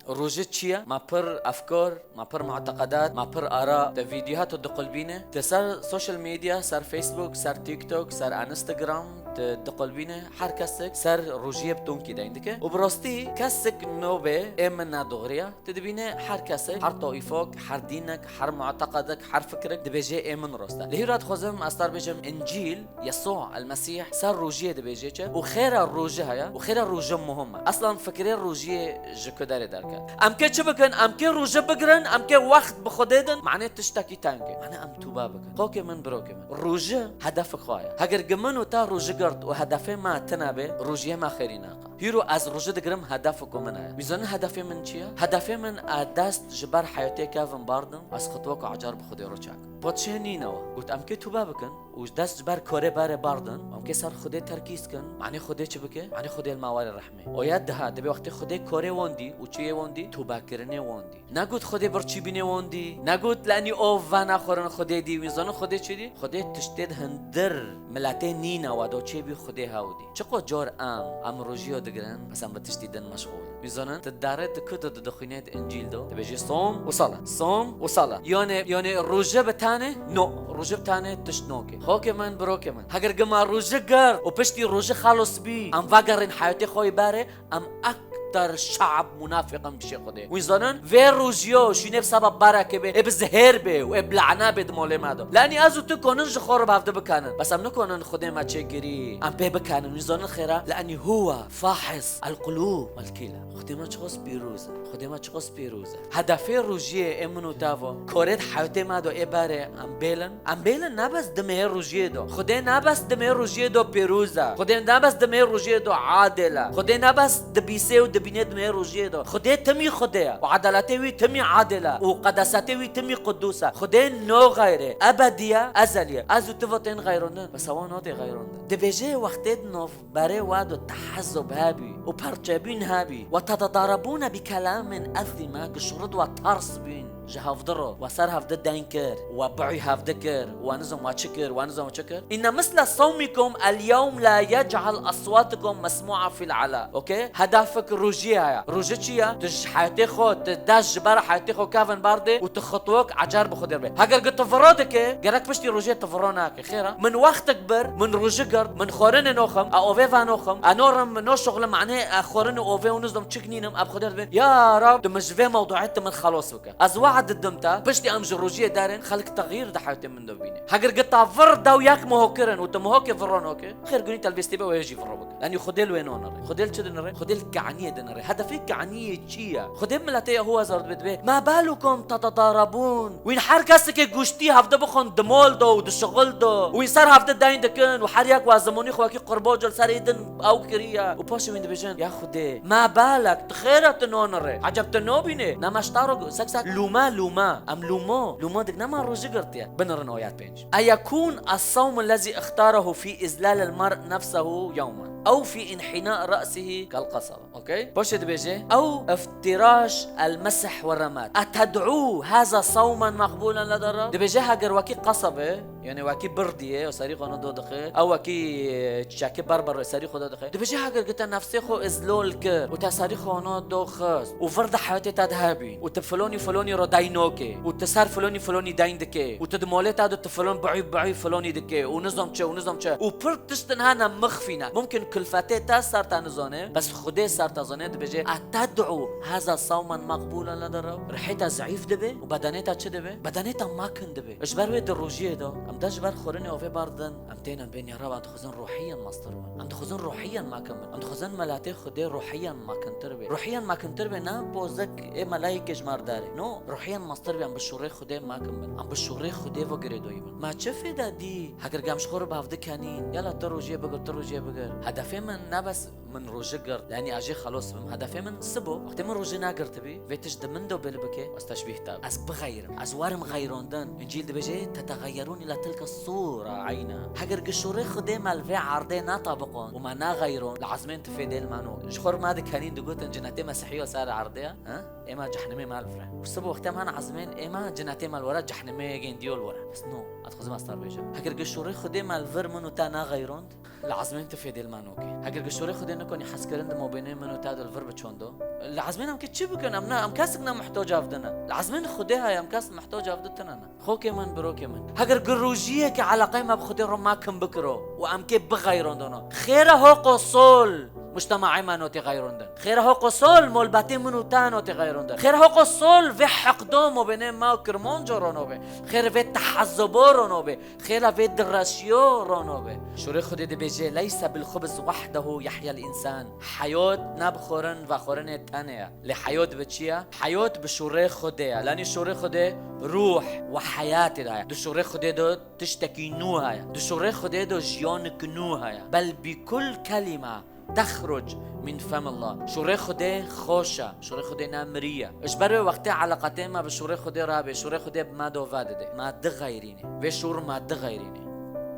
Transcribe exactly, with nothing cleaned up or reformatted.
Rojî çi ye? Ma pir efkar, ma pir muteqedat, ma pir ara. Te vîdyoha tu diqulbîne. Te ser social media, ser Facebook, ser TikTok, ser Instagram, te diqulbîne. Her kesek ser rojiyê bi tonkî deyn dike. Û bi rastî kesek nobê ê min ne doğru ye. Tu dibîne her kesek, her taîfek, her dînek, her muteqedek, her fikrek dibêje ê min rast e. Lê hîra dixwazim ez te bêjim, Încîl, Yesû el-Mesîh ser rojiyê dibêje çi? Û xêra rojî heye, û xêra rojî muhim e. Eslan fikrê rojiyê ji ku derê derket? Em kê çi bikin? Em kê rojî bigirin, em kê wext bi Xwedê din, manê tiştekî teng e. Manê em tûbe bikin. Xokê min, birokê min. Rojî hedefek xwe ye. Heger gi min û te rojî girt û hedefê me tune be, rojiyê me xêrî nake. Hîro ez rojî digirim, hedefek min heye. Wî zanin hedefê min çi ye? Hedefê min, e, dest ji ber heyatê kevin bardim, ez xitwek û ecar bi Xwedê re çakim. Padşahê Nînewe got, em kê tûbe bikin û dest ji ber korê berê bardin, em kê ser Xwedê terkîz kin. Manê Xwedê çi bike? Manê Xwedê li me were rehmê. Oya diha, dibê wextê Xwedê korê wan dî û çiyê wan dî? Tûbekirinê wan dî. Negot Xwedê birçîbînê wan dî. Negot lenî ov venaxorin Xwedê dî. Wî zanin Xwedê çi dî? Xwedê tiştê di hindir miletê Nînewe de çêbî Xwedê hew dî. Çiqo car em, em rojiyo digirin, bes em bi tiştî din meşxûl. Wî zanin, tu dare tu ku tu dixwînê di Încîl de, tu bêjî som û sala, som û sala. Yonê, yonê roje bi tane, no, roje bi tane tişt noke. Xokê min, birokê min. Heger gima roje gir û piştî roje xalos bî, em vegerin heyatê xwe yê berê, em ekter şe'b munafiqin pişê Xwedê. Wî zanin, vê rojiyo şûnê bi sebeb bereke bê, ê bi zihêr bê û ê bi lana bê di molê me de. Lanî ez û tu konin ji xwe re bi hevdi bikanin. Bes em nikonin Xwedê me çêkirî, em pê bikanin. Wî zanin xêra, lanî huwa fahis el qulûb wel kîla. Xwedê me çiqas pîroz e. Xwedê me çiqas pîroz e. Hedefê rojiyê ê min û te vo. Korê di hewtê me do ê berê em bêlin. Em bêlin ne bes di mehê rojiyê do. Xwedê ne bes di mehê rojiyê do pîroz e. Xwedê ne bes di mehê rojiyê do adil e. Xwedê ne bes dibîsê û dibînê di mehê rojiyê do. Xwedê timî Xwedê ye. Û edaletê wî timî adil e. Û qedesetê wî timî qudûs e. Xwedê no xeyrê. Ebedî ye, ezelî ye. Ez û tu ve tên xeyrandin. Bes ewa notê xeyrandin. Dibêje wextê di nov berê we de tehezub hebî û perçebîn hebî. Ve tetedarabûne bi kelamin ethîme, gişûrid we ters bîn ji hevdi re, we ser hevdi deyn kir, we bi'î hevdi kir, we nizam we çi kir, we nizam we çi kir. Inne misle sawmikum el yewm la yec'al aswatikum mesmu'a fil ala. Okey? Hedefek rojiyê heye. Roje çi ye? Tu ji heyetê xwe, tu dest ji ber heyetê xwe kevin berdê û tu xitwek ecar bi Xwedê be. Heger gi tu viro dike, gerek piştî rojê tu viro nake. Xêra, min wextek bir, min rojî girt, min xwarinê noxim, e ovê vanoxim, e norim, no şuxlim, manê, e xwarin û ovê û nizam çik nînim, e bi Xwedê dibin, ya Rab, tu min ji vê mewduê tu min xelos bike. Ez we'd didim te, piştî em ji rojiyê derin, xelk texyîr di hewtê min de bîne. Heger gi te vir dew yek miho kirin û tu mihokê viro noke, xêr gunî telbêstê be wê jî viro bike. Yanî Xwedê li wê nonire. Xwedê li çi dinire? Xwedê li kaniyê dinire. Hedefê kaniyê çi ye? Xwedê miletê Yehû hezar dibe dibe. Ma balukum tetedarabûn. Wîn her kesekê guştî hevde bixwin di mol de û di şixul de. Wîn ser hevde deyn dikin û her yek wa zimonî xwe wekî qurboc li ser ê din ew kiriye. Û paşê wîn dibêjin, ya Xwedê, ma balek, tu xêr e tu nonire. Eceb tu nobînê? Nema ji te re sek sek lûme, lûme. Em lûmo. Lûmo dik nema rojî girtiye. Binirin oyat pênc. Eyekûn es-sawm ellezî ixtarehu fî izlal el-mer'i nefsehu yewmen. Ew fî inhina ra'sihi kel qasaba. Okey? Paşê dibêje, ew iftiraş el-mesih we remat. Eted'û haza sawmen meqbûlen leda Rab? Dibêje, heger wekî qasabê, yanî wekî birdiyê, û serî xwe do dixe, ew wekî, e, çiçekê berber serî xwe do dixe. Dibêje, heger gi te nefsê xwe izlol kir û te serî xwe do xist û vir di hewtê te de hebî û tu filonî filonî re deyn nokê û tu ser filonî filonî deyn dikê û tu di molê te de tu filon bi'î bi'î filonî dikê û nizam çi û nizam çi û pir tiştin hene mixfîne. Mumkin kulfetê te ser te nizane, bes Xwedê ser te zane, dibêje, eted'û haza sawmen meqbûlen leda Rab? Rihê te zeîf dibe û bedenê te çi dibe? Bedenê te mekin dibe. Ji ber wê di rojiyê de, em dest ji ber xwarinê ovê berdin, em têne bên ya Rab, em dixwazin ruhiyen mestir bin. Em dixwazin ruhiyen mekin bin. Em dixwazin miletê Xwedê ruhiyen mekintir be. Ruhiyen mekintir be, ne pozek ê melayikê ji me re dare. No, ruhiyen mestir be, em bi şûrê Xwedê mekin bin. Em bi şûrê Xwedê ve girêdayî bin. Ma çi fêde dî? Heger em ji xwe re bi hev dikenîn, yala tu rojiyê bigir, tu rojiyê bigir. Hedefê min ne bes min rojî girt, yanî ez jê xelos bim. Hedefê min sibo, wextê min rojî negirtibî, vê tişt di min de bêli bike, ez teşbîh te, ez bixeyirim, ez werim xeyrandin. Încîl dibêje, tetexeyerûn îla tilke sûra eyna. Heger gi şûrê Xwedê me li vê erdê netabiqon û me nexeyron, li ezmên tu fêdê li me no. Ji xwe re me dikenîn digotin cinetê Mesihî yo ser erdê ye, ha? Êma cehnimê me li vir e. Û sibo wextê em han ezmên, êma cinetê me li were, cehnimê gêndiyo li were. Bes no, ez dixwazim ez te re bêjim. Heger gi şûrê Xwedê me li vir min û te nexeyrond, li ezmên tu fêdê li me noke. Heger gi şûrê Xwedê nikonî hezkirin di mabênê min û te de li vir biçondo, Lazim em kê çi bikin? Em ne, em kesik ne muhtoc ev din e. Lazim Xwedê heye, em kes muhtoc ev din tune ne. Xokê min, birokê min. Heger girojiyeke eleqeyê me bi Xwedê re me kim bikiro û em kê bixeyrondino. Xêre hoqo sol mujtemaê me notê xeyrondin. Xêre hoqo sol molbetê min û te notê xeyrondin. Xêre hoqo sol vê heqdo mobênê me û Kirmanco rono be. Xêre vê tehezubo rono be. Xêra vê direşiyo rono be. Şûrê Xwedê dibêje, "Leyse bil xubz wahdehu yehyel însan." Heyot ne bi xwarin vexwarinê tenê ye. Lê heyot bi çi ye? Heyot bi şûrê Xwedê ye. Lanî şûrê Xwedê ruh û heyatê de ye. Di şûrê Xwedê de tiştekî nû heye. Di şûrê Xwedê de jiyanek nû heye. Bel bi kul kelîme texruc min femillah. Şûrê Xwedê xweş e. Şûrê Xwedê ne mirî ye. Ji ber wê wextê eleqetê me bi şûrê Xwedê rabe. Şûrê Xwedê bi me dove dide. Me dixeyrîne. Vê şûr me dixeyrîne.